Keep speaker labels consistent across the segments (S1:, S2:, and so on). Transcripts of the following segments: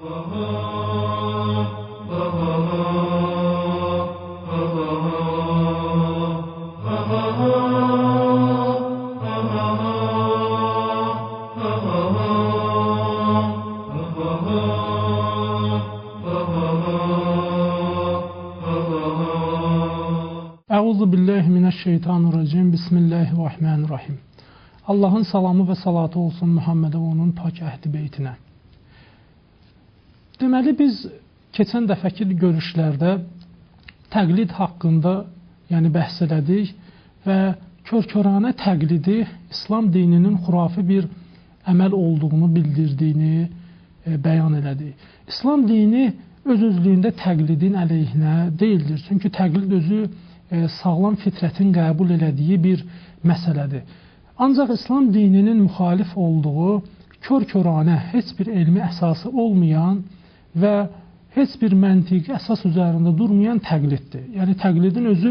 S1: Euzu billahi mineşşeytanirracim. Bismillahirrahmanirrahim. Allahın salamı və salatı olsun Muhammedə və onun pak əhdi beytinə. Deməli, biz keçən dəfəki görüşlərdə təqlid haqqında bəhs elədik və kör-köranə təqlidi İslam dininin xurafi bir əməl olduğunu bildirdiyini bəyan elədik. İslam dini öz-özlüyündə təqlidin əleyhinə deyildir. Çünki təqlid özü sağlam fitrətin qəbul elədiyi bir məsələdir. Ancaq İslam dininin müxalif olduğu kör-köranə, heç bir elmi əsası olmayan və heç bir məntiqi əsas üzərində durmayan təqliddir. Yəni, təqlidin özü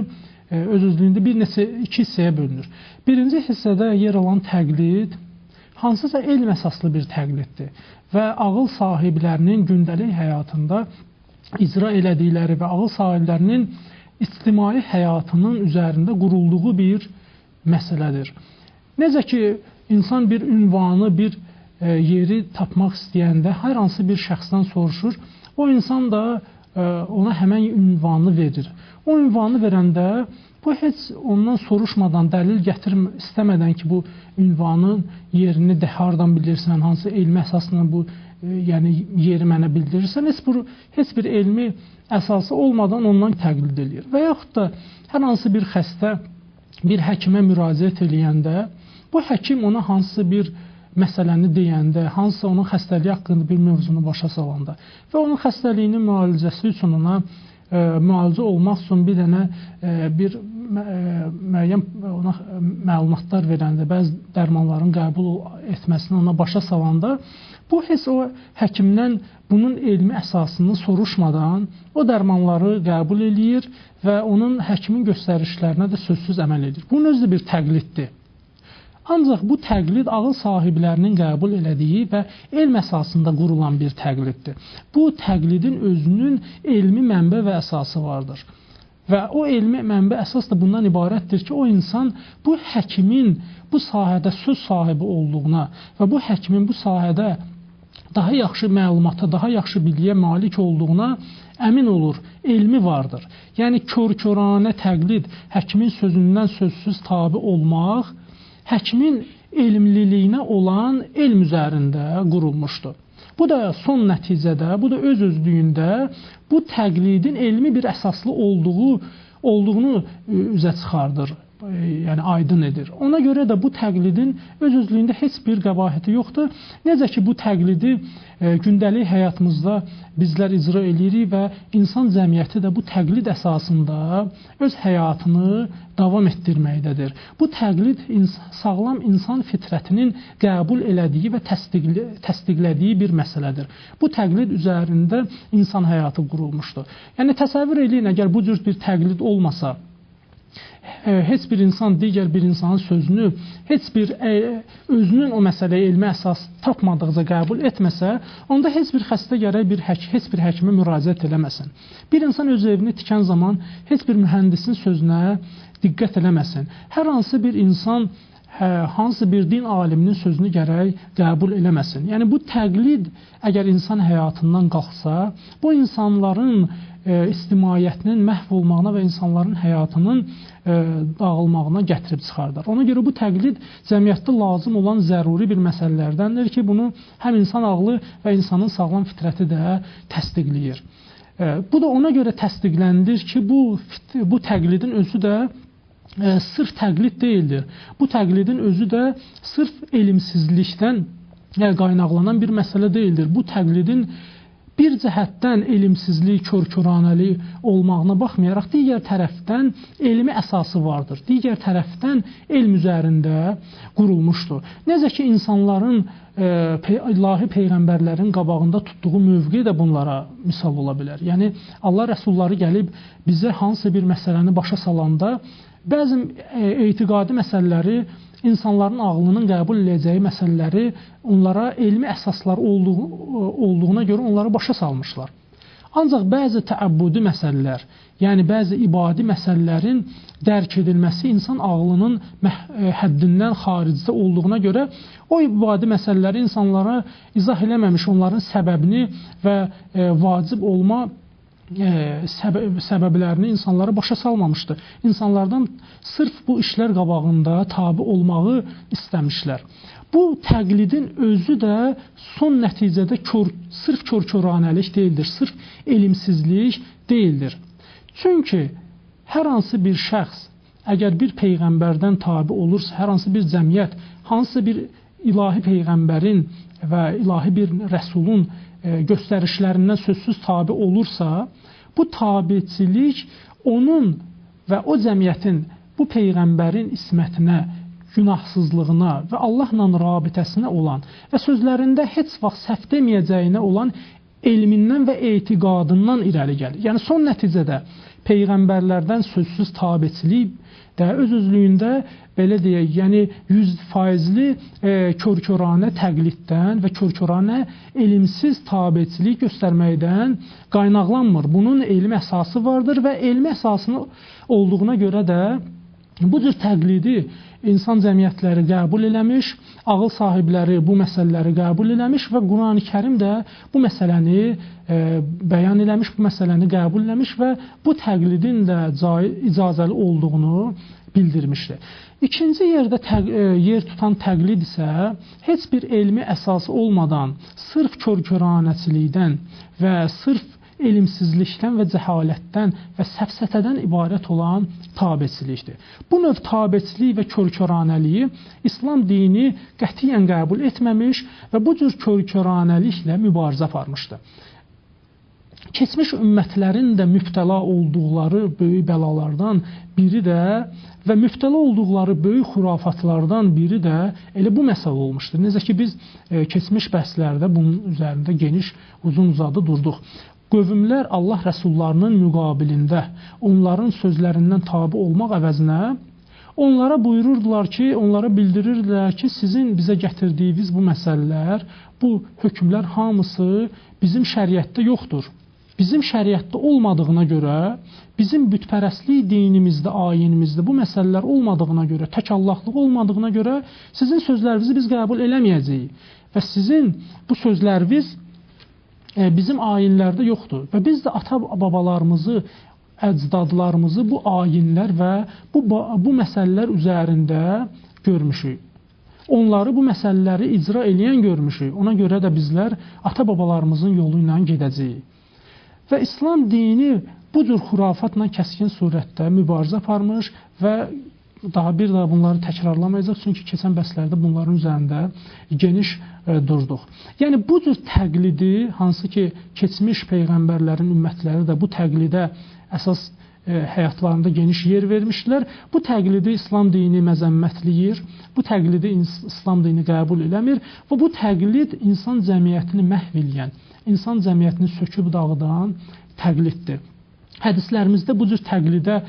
S1: öz-özlüyündə bir neçə iki hissəyə bölünür. Birinci hissədə yer alan təqlid hansısa elm əsaslı bir təqliddir və ağıl sahiblərinin gündəlik həyatında icra elədikləri və ağıl sahiblərinin ictimai həyatının üzərində qurulduğu bir məsələdir. Necə ki, insan bir ünvanı, bir yeri tapmaq istəyəndə hər hansı bir şəxsdən soruşur, o insan da ona həmən ünvanı verir. O ünvanı verəndə bu heç ondan soruşmadan, dəlil istəmədən ki, bu ünvanın yerini də hardan bilirsən, hansı elmi əsasla bu yeri mənə bildirirsən, heç bir elmi əsası olmadan ondan təqlid eləyir. Və yaxud da hər hansı bir xəstə bir həkimə müraciət eləyəndə, bu həkim ona hansı bir məsələni deyəndə, hansısa onun xəstəliyi haqqında bir mövzunu başa salanda və onun xəstəliyinin müalicəsi üçün ona müalicə olmaq üçün bir dənə müəyyən ona məlumatlar verəndə, bəzi dərmanların qəbul etməsini ona başa salanda, bu heç o həkimdən bunun elmi əsasını soruşmadan o dərmanları qəbul eləyir və onun həkimin göstərişlərinə də sözsüz əməl edir. Bunun özü də bir təqliddir. Ancaq bu təqlid ağıl sahiblərinin qəbul elədiyi və elm əsasında qurulan bir təqliddir. Bu təqlidin özünün elmi mənbə və əsası vardır. Və o elmi mənbə əsas da bundan ibarətdir ki, o insan bu həkimin bu sahədə söz sahibi olduğuna və bu həkimin bu sahədə daha yaxşı məlumata, daha yaxşı biliyə malik olduğuna əmin olur, elmi vardır. Yəni, kör-köranə təqlid, həkimin sözündən sözsüz tabi olmaq, həkimin elmliliyinə olan elm üzərində qurulmuşdur. Bu da son nəticədə, bu da öz-özlüyündə bu təqlidin elmi bir əsaslı olduğunu üzə çıxardır, yəni aydın edir. Ona görə də bu təqlidin öz-özlüyündə heç bir qəbahəti yoxdur. Necə ki, bu təqlidi gündəlik həyatımızda bizlər icra eləyirik və insan cəmiyyəti də bu təqlid əsasında öz həyatını davam etdirməkdədir. Bu təqlid sağlam insan fitrətinin qəbul elədiyi və təsdiqlədiyi bir məsələdir. Bu təqlid üzərində insan həyatı qurulmuşdur. Yəni, təsəvvür eləyin, əgər bu cür bir təqlid olmasa, heç bir insan digər bir insanın sözünü, heç bir özünün o məsələyə elmi əsas tapmadıqca qəbul etməsə, onda heç bir xəstə gərək heç bir həkimə müraciət eləməsin. Bir insan öz evini tikən zaman heç bir mühəndisin sözünə diqqət eləməsin. Hər hansı bir insan hansı bir din aliminin sözünü gərək qəbul eləməsin. Yəni, bu təqlid əgər insan həyatından qalxsa, bu insanların ictimaiyyətinin məhv olmağına və insanların həyatının dağılmağına gətirib çıxardar. Ona görə bu təqlid cəmiyyətdə lazım olan zəruri bir məsələlərdəndir ki, bunu həm insan ağlı və insanın sağlam fitrəti də təsdiqləyir. Bu da ona görə təsdiqləndir ki, bu təqlidin özü də sırf təqlid deyildir. Bu təqlidin özü də sırf elmsizlikdən qaynaqlanan bir məsələ deyildir. Bu təqlidin bir cəhətdən elmsizlik, kör-köranəlik olmağına baxmayaraq, digər tərəfdən elmi əsası vardır. Digər tərəfdən elm üzərində qurulmuşdur. Necə ki, insanların, ilahi peyğəmbərlərin qabağında tutduğu mövqe də bunlara misal ola bilər. Yəni, Allah rəsulları gəlib bizə hansı bir məsələni başa salanda, bəzi etiqadi məsələləri insanların ağlının qəbul edəcəyi məsələləri onlara elmi əsaslar olduğuna görə onları başa salmışlar. Ancaq bəzi təəbbüdi məsələlər, yəni bəzi ibadi məsələlərin dərk edilməsi insan ağlının həddindən xaricdə olduğuna görə o ibadi məsələləri insanlara izah eləməmiş, onların səbəbini və vacib olma səbəblərini insanlara başa salmamışdı. İnsanlardan sırf bu işlər qabağında tabi olmağı istəmişlər. Bu təqlidin özü də son nəticədə sırf kör-köranəlik deyildir, sırf elmsizlik deyildir. Çünki hər hansı bir şəxs əgər bir peyğəmbərdən tabi olursa, hər hansı bir cəmiyyət, hansısa bir ilahi peyğəmbərin və ilahi bir rəsulun göstərişlərindən sözsüz tabi olursa, bu tabiçilik onun və o cəmiyyətin bu peyğəmbərin ismətinə, günahsızlığına və Allahla rabitəsinə olan və sözlərində heç vaxt səhv deməyəcəyinə olan elmindən və etiqadından irəli gəlir. Yəni son nəticədə peyğəmbərlərdən sözsüz tabiçilik də öz-özlüyündə belə deyək, yəni 100%li kör-köranə təqliddən və kör-köranə elmsiz tabiçilik göstərməkdən qaynaqlanmır. Bunun elmi əsası vardır və elmi əsasını olduğuna görə də bu cür təqlidi insan cəmiyyətləri qəbul eləmiş, ağıl sahibləri bu məsələləri qəbul eləmiş və Qurani Kərim də bu məsələni bəyan eləmiş, bu məsələni qəbul eləmiş və bu təqlidin də icazəli olduğunu bildirmişdir. İkinci yerdə yer tutan təqlid isə heç bir elmi əsası olmadan, sırf kör-köranəçilikdən və sırf elmsizlikdən və cəhalətdən və səfsətədən ibarət olan tabeçilikdir. Bu növ tabeçilik və kör-köranəliyi İslam dini qətiyyən qəbul etməmiş və bu cür kör-köranəliklə mübarizə aparmışdı. Keçmiş ümmətlərin də mübtəla olduqları böyük bəlalardan biri də və mübtəla olduqları böyük xurafatlardan biri də elə bu məsələ olmuşdur. Necə ki, biz keçmiş bəhslərdə bunun üzərində geniş, uzun-uzadı durduq. Qövmlər Allah rəsullarının müqabilində onların sözlərindən tabi olmaq əvəzinə onlara buyururdular ki, onlara bildirirdilər ki, sizin bizə gətirdiyiniz bu məsələlər, bu hökmlər hamısı bizim şəriətdə yoxdur. Bizim şəriətdə olmadığına görə, bizim bütpərəstlik dinimizdə, ayinimizdə bu məsələlər olmadığına görə, tək Allahlıq olmadığına görə sizin sözlərinizi biz qəbul eləməyəcəyik və sizin bu sözləriniz bizim ayinlərdə yoxdur və biz də ata-babalarımızı, əcdadlarımızı bu ayinlər və bu məsələlər üzərində görmüşük. Onları, bu məsələləri icra eləyən görmüşük. Ona görə də bizlər ata-babalarımızın yolu ilə gedəcəyik. Və İslam dini bu cür xurafatla kəskin surətdə mübarizə aparmış və daha bir daha bunları təkrarlamayacaq, çünki keçən bəhslərdə bunların üzərində geniş durduq. Yəni bu cür təqlidi, hansı ki keçmiş peyğəmbərlərin ümmətləri də bu təqlidə əsas həyatlarında geniş yer vermişdilər. Bu təqlidi İslam dini məzəmmətləyir, bu təqlidi İslam dini qəbul eləmir və bu təqlid insan cəmiyyətini məhv eləyən, insan cəmiyyətini söküb dağıdan təqliddir. Hədislərimizdə bu cür təqlidə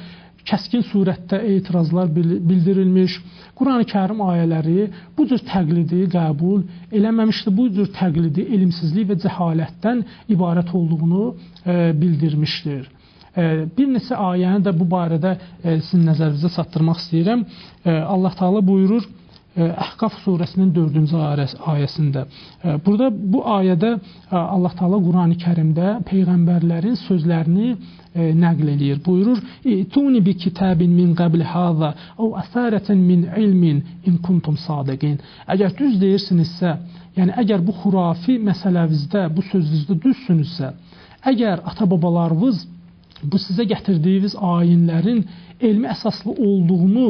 S1: kəskin surətdə etirazlar bildirilmiş, Qurani Kərim ayələri bu cür təqlidi qəbul eləməmişdi, bu cür təqlidi elmsizlik və cəhalətdən ibarət olduğunu bildirmişdir. Bir neçə ayəni də bu barədə sizin nəzərinizə çatdırmaq istəyirəm. Allah Teala buyurur Əhqaf surəsinin 4-cü ayəsində. Burada bu ayədə Allah Teala Qurani Kərimdə peyğəmbərlərin sözlərini nəql eləyir. Buyurur: "İtuni bi kitabin min qabli haza aw asaratin min ilmin in kuntum sadiqin." Əgər düz deyirsinizsə, yəni əgər bu xurafi məsələnizdə, bu sözünüzdə düzsünüzsə, əgər ata-babalarınız bu sizə gətirdiyiniz ayinlərin elmi əsaslı olduğunu,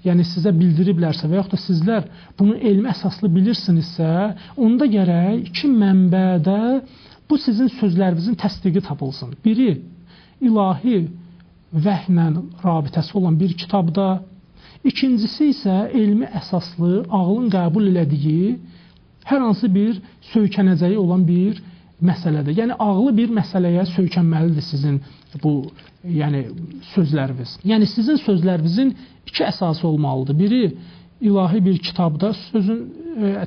S1: yəni sizə bildiriblərsə və yaxud da sizlər bunu elmi əsaslı bilirsinizsə, onda gərək iki mənbədə bu sizin sözlərinizin təsdiqi tapılsın. Biri, ilahi vəhlə rabitəsi olan bir kitabda, ikincisi isə elmi əsaslı, ağlın qəbul elədiyi hər hansı bir söykənəcəyi olan bir məsələdir. Yəni ağlı bir məsələyə söykənməlidir sizin bu, yəni sözləriniz. Yəni sizin sözlərinizin iki əsası olmalıdır. Biri ilahi bir kitabda sözün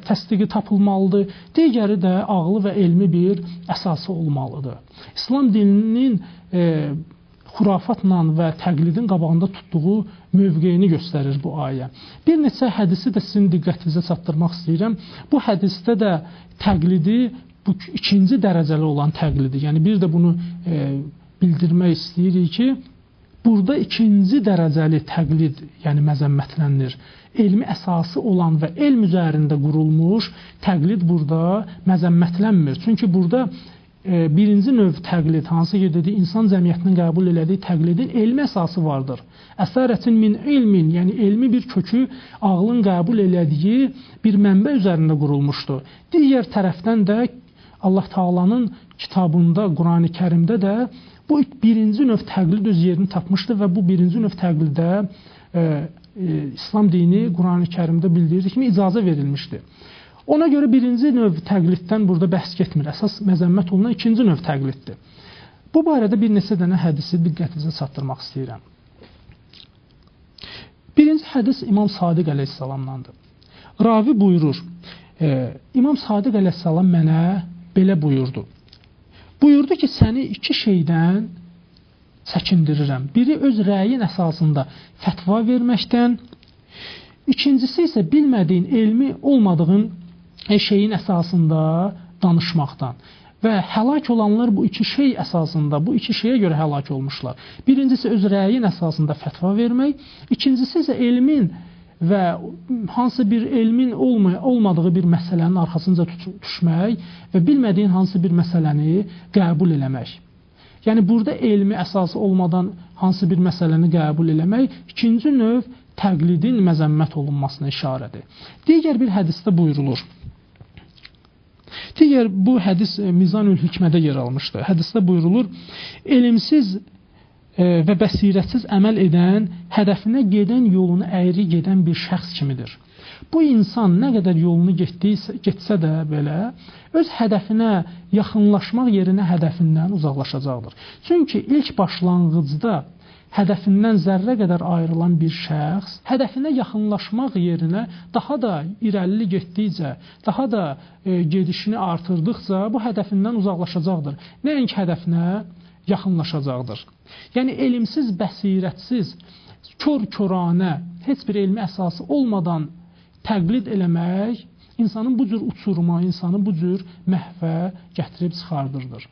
S1: təsdiqi tapılmalıdır, digəri də ağlı və elmi bir əsası olmalıdır. İslam dininin xurafatla və təqlidin qabağında tutduğu mövqeyini göstərir bu ayə. Bir neçə hədisi də sizin diqqətinizə çatdırmaq istəyirəm. Bu hədisdə də təqlidi, bu ikinci dərəcəli olan təqlidi, yəni bir də bunu bildirmək istəyirik ki, burada ikinci dərəcəli təqlid, yəni məzəmmətlənir. Elmi əsası olan və elm üzərində qurulmuş təqlid burada məzəmmətlənmir. Çünki burada birinci növ təqlid, hansı ki, dedi, insan cəmiyyətinin qəbul elədiyi təqlidin elmi əsası vardır. Əsarətin min elmin, yəni elmi bir kökü ağlın qəbul elədiyi bir mənbə üzərində qurulmuşdur. Digər tərəfdən də Allah Taala'nın kitabında, Qurani Kərimdə də bu birinci növ təqlid öz yerini tapmışdır və bu birinci növ təqlidə İslam dini Qurani Kərimdə bildirir kimi icazə verilmişdir. Ona görə birinci növ təqliddən burada bəhs getmir. Əsas məzəmmət olunan ikinci növ təqliddir. Bu barədə bir neçə dənə hədisi diqqətinizə çatdırmaq istəyirəm. Birinci hədis İmam Sadiq əleyhissalamdandır. Ravi buyurur, İmam Sadiq əleyhissalam mənə belə buyurdu. Buyurdu ki, səni iki şeydən çəkindirirəm. Biri öz rəyin əsasında fətva verməkdən, ikincisi isə bilmədiyin, elmi olmadığın şeyin əsasında danışmaqdan. Və həlak olanlar bu iki şey əsasında, bu iki şeyə görə həlak olmuşlar. Birincisi öz rəyin əsasında fətva vermək, ikincisi isə elmin və hansı bir elmin olmadığı bir məsələnin arxasınca düşmək və bilmədiyin hansı bir məsələni qəbul eləmək. Yəni burada elmi əsası olmadan hansı bir məsələni qəbul eləmək ikinci növ təqlidin məzəmmət olunmasına işarədir. Digər bir hədisdə buyurulur. Digər bu hədis Mizanül Hikmədə yer almışdır. Hədisdə buyurulur, elmsiz və bəsirətsiz əməl edən, hədəfinə gedən yolunu əyri gedən bir şəxs kimidir. Bu insan nə qədər yolunu getsə də belə, öz hədəfinə yaxınlaşmaq yerinə hədəfindən uzaqlaşacaqdır. Çünki ilk başlanğıcda hədəfindən zərrə qədər ayrılan bir şəxs, hədəfinə yaxınlaşmaq yerinə daha da irəli getdikcə, daha da gedişini artırdıqca bu hədəfindən uzaqlaşacaqdır. Nəinki hədəfinə yaxınlaşacaqdır. Yəni elmsiz, bəsirətsiz, kör-köranə, heç bir elmi əsası olmadan təqlid eləmək insanın bu cür uçuruma, insanı bu cür məhvə gətirib çıxardırdır.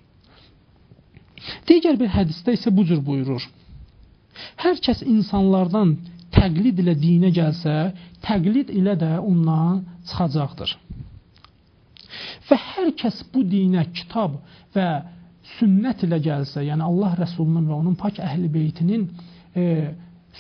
S1: Digər bir hədisdə isə bu cür buyurur. Hər kəs insanlardan təqlid ilə dinə gəlsə, təqlid ilə də ondan çıxacaqdır. Və hər kəs bu dinə kitab və sünnət ilə gəlsə, yəni Allah Rəsulunun və onun pak əhl-i beytinin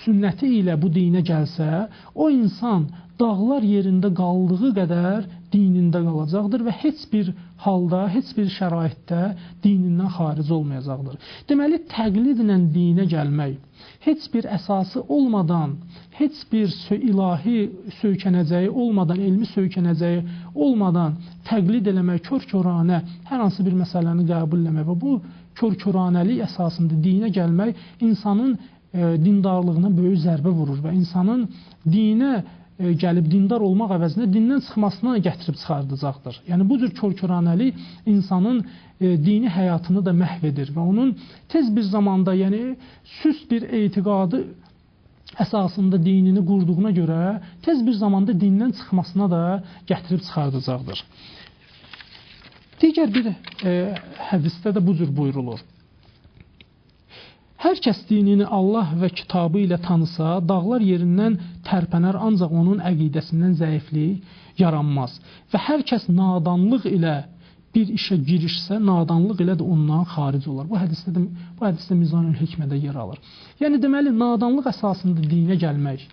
S1: sünnəti ilə bu dinə gəlsə, o insan dağlar yerində qaldığı qədər dinində qalacaqdır və heç bir halda, heç bir şəraitdə dinindən xaric olmayacaqdır. Deməli, təqlidlə dinə gəlmək, heç bir əsası olmadan, heç bir ilahi söykənəcəyi olmadan, elmi söykənəcəyi olmadan təqlid eləmək, kör-köranə hər hansı bir məsələni qəbul eləmək və bu kör-köranəlik əsasında dinə gəlmək insanın dindarlığına böyük zərbə vurur və insanın dinə gəlib dindar olmaq əvəzinə dindən çıxmasına gətirib çıxardacaqdır. Yəni bu cür kör-köranəlik insanın dini həyatını da məhv edir və onun tez bir zamanda, yəni süst bir etiqadı əsasında dinini qurduğuna görə tez bir zamanda dindən çıxmasına da gətirib çıxardacaqdır. Digər bir hədisdə də bu cür buyurulur. Hər kəs dinini Allah və kitabı ilə tanısa, dağlar yerindən tərpənər, ancaq onun əqidəsindən zəiflik yaranmaz. Və hər kəs nadanlıq ilə bir işə girişsə, nadanlıq ilə də ondan xaric olar. Bu hədisdə də, bu hədisdə Mizanül Hikmədə yer alır. Yəni deməli, nadanlıq əsasında dinə gəlmək,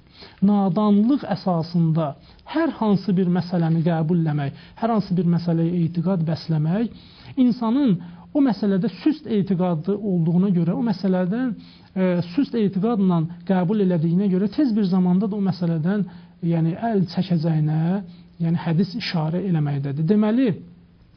S1: nadanlıq əsasında hər hansı bir məsələni qəbulləmək, hər hansı bir məsələyə etiqad bəsləmək, insanın o məsələdə süst etiqadı olduğuna görə, o məsələdən süst etiqadla qəbul elədiyinə görə tez bir zamanda da o məsələdən yəni əl çəkəcəyinə, yəni hədis işarə eləməkdədir. Deməli,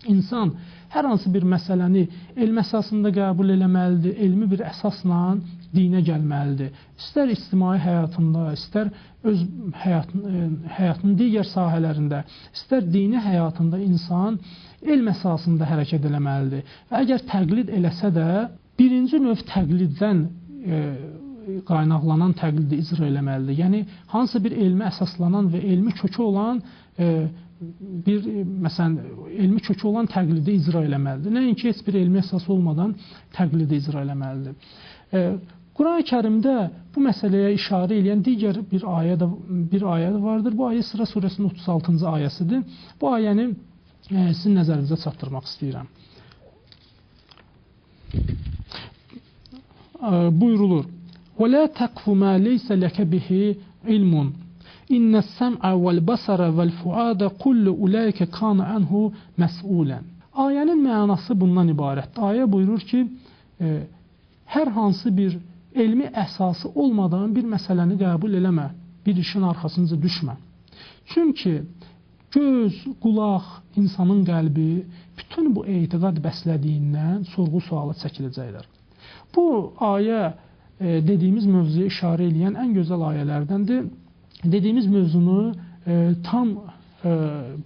S1: İnsan hər hansı bir məsələni elm əsasında qəbul eləməlidir, elmi bir əsasla dinə gəlməlidir. İstər ictimai həyatında, istər öz həyatının digər sahələrində, istər dini həyatında insan elm əsasında hərəkət eləməlidir. Və əgər təqlid eləsə də, birinci növ təqliddən qaynaqlanan təqlidi icra eləməlidir. Yəni, hansı bir elmə əsaslanan və elmi kökü olan bir, məsələn, elmi kökü olan təqlidi icra eləməlidir. Nəinki heç bir elmi əsas olmadan təqlidi icra eləməlidir. Quran-ı Kərimdə bu məsələyə işarə eləyən digər bir ayə də vardır. Bu ayə İsra surəsinin 36-cı ayəsidir. Bu ayəni sizin nəzərinizə çatdırmaq istəyirəm. Buyurulur: "Və la taqfu ma leysa laka bihi ilmun. İnne s-sem'a vel-basara vel-fuada kullu ulaika kana anhu məs'ulan." Ayənin mənası bundan ibarətdir. Ayə buyurur ki, hər hansı bir elmi əsası olmadan bir məsələni qəbul eləmə, bir işin arxasınca düşmə. Çünki göz, qulaq, insanın qəlbi bütün bu etiqad bəslədiyindən sorğu-suala çəkiləcəklər. Bu ayə dediyimiz mövzuya işarə eləyən ən gözəl ayələrdəndir. Dediyimiz mövzunu tam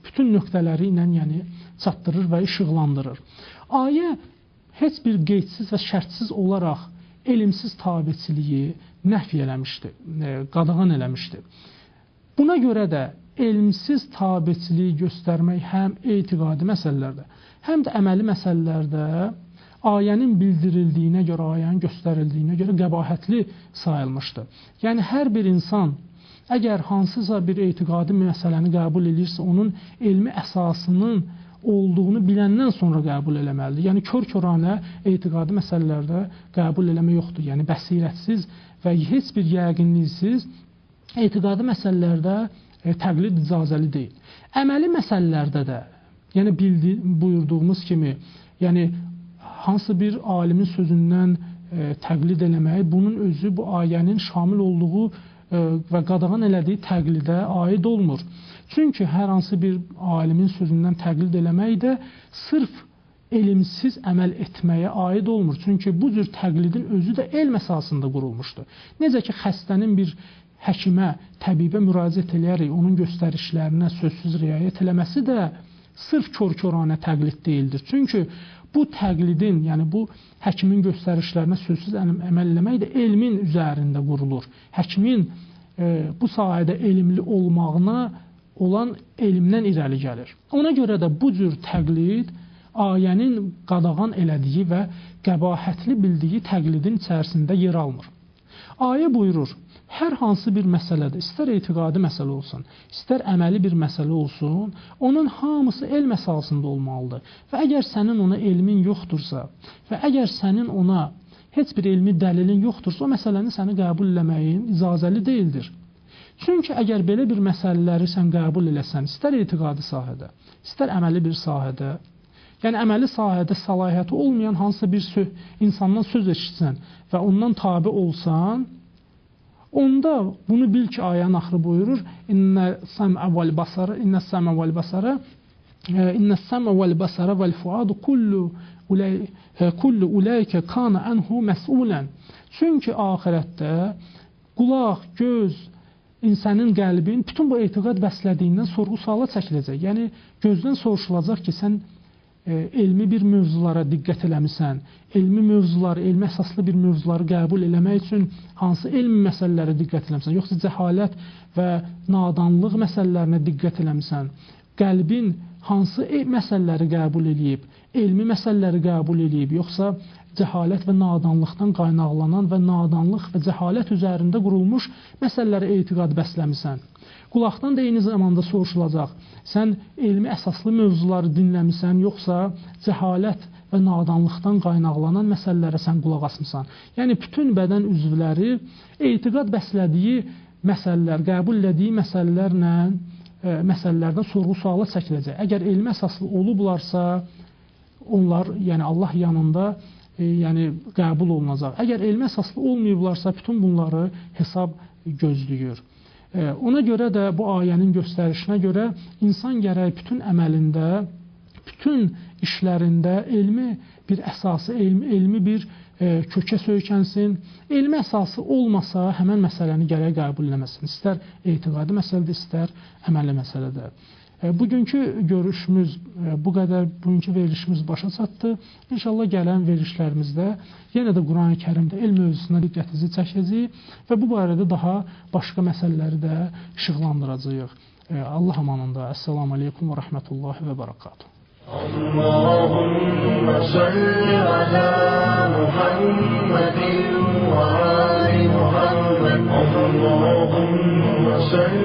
S1: bütün nöqtələri ilə, yəni çatdırır və işıqlandırır. Ayə heç bir qeydsiz və şərtsiz olaraq elmsiz tabeçiliyi nəfy eləmişdi, qadağan eləmişdi. Buna görə də elmsiz tabeçiliyi göstərmək həm etiqadi məsələlərdə, həm də əməli məsələlərdə ayənin bildirildiyinə görə, ayənin göstərildiyinə görə qəbahətli sayılmışdı. Yəni, hər bir insan əgər hansısa bir etiqadi məsələni qəbul edirsə, onun elmi əsasının olduğunu biləndən sonra qəbul eləməlidir. Yəni, kör-köranə etiqadi məsələlərdə qəbul eləmə yoxdur. Yəni, bəsirətsiz və heç bir yəqinliksiz etiqadi məsələlərdə təqlid icazəli deyil. Əməli məsələlərdə də, yəni buyurduğumuz kimi, yəni hansı bir alimin sözündən təqlid eləmək, bunun özü bu ayənin şamil olduğu və qadağan elədiyi təqlidə aid olmur. Çünki hər hansı bir alimin sözündən təqlid eləmək də sırf elmsiz əməl etməyə aid olmur. Çünki bu cür təqlidin özü də elm əsasında qurulmuşdur. Necə ki, xəstənin bir həkimə, təbibə müraciət eləyərək onun göstərişlərinə sözsüz riayət eləməsi də sırf kör-köranə təqlid deyildir. Çünki bu təqlidin, yəni bu həkimin göstərişlərinə sözsüz əməl eləmək də elmin üzərində qurulur. Həkimin bu sahədə elmli olmağına olan elmdən irəli gəlir. Ona görə də bu cür təqlid ayənin qadağan elədiyi və qəbahətli bildiyi təqlidin içərisində yer almır. Ayə buyurur, hər hansı bir məsələdə, istər etiqadi məsələ olsun, istər əməli bir məsələ olsun, onun hamısı elm əsasında olmalıdır. Və əgər sənin ona elmin yoxdursa və əgər sənin ona heç bir elmi dəlilin yoxdursa, o məsələni səni qəbul eləməyin icazəli deyildir. Çünki əgər belə bir məsələləri sən qəbul eləsən, istər etiqadi sahədə, istər əməli bir sahədə, yəni əməli sahədə səlahiyyəti olmayan hansısa bir insandan söz eşitsən və ondan tabi olsan, onda bunu bil ki, ayənin axırı buyurur, İnnə səmə vəl basara, innə səmə vəl basara, innə səmə vəl basara vəl fuadu kullu ulaikə kana anhu məs'ulən. Çünki axirətdə qulaq, göz, insanın qəlbin bütün bu etiqad bəslədiyindən sorğu-suala çəkiləcək. Yəni gözdən soruşulacaq ki, sən elmi bir mövzulara diqqət eləmisən, elmi mövzuları, elmi əsaslı bir mövzuları qəbul eləmək üçün hansı elmi məsələlərə diqqət eləmisən, yoxsa cəhalət və nadanlıq məsələlərinə diqqət eləmisən, qəlbin hansı məsələləri qəbul eləyib, elmi məsələləri qəbul eləyib, yoxsa cəhalət və nadanlıqdan qaynaqlanan və nadanlıq və cəhalət üzərində qurulmuş məsələlərə etiqad bəsləmisən. Qulaqdan da eyni zamanda soruşulacaq, sən elmi əsaslı mövzuları dinləmisən, yoxsa cəhalət və nadanlıqdan qaynaqlanan məsələlərə sən qulaq asmısan. Yəni, bütün bədən üzvləri etiqad bəslədiyi məsələlər, qəbul elədiyi məsələlərlə, məsələlərdən sorğu-suala çəkiləcək. Əgər elmi əsaslı olublarsa, onlar, yəni Allah yanında, yəni qəbul olunacaq. Əgər elmi əsaslı olmayıblarsa, bütün bunları hesab gözləyir. Ona görə də bu ayənin göstərişinə görə insan gərək bütün əməlində, bütün işlərində elmi bir əsası, elmi bir kökə söykənsin. Elmi əsası olmasa həmən məsələni gərək qəbul eləməsin. İstər etiqadi məsələdə, istər əməli məsələdə. Bugünkü görüşümüz bu qədər, bugünkü verilişimiz başa çatdı. İnşallah gələn verilişlərimizdə yenə də Quran-ı Kərimdə elm mövzusuna diqqətinizi çəkəcəyik və bu barədə daha başqa məsələləri də işıqlandıracağıq. Allah amanında. Əssalamu aleykum və rəhmətullahi və bərəkatuhu.
S2: Allahümme salli ala Muhammedin və ali Muhammed. Allahümme salli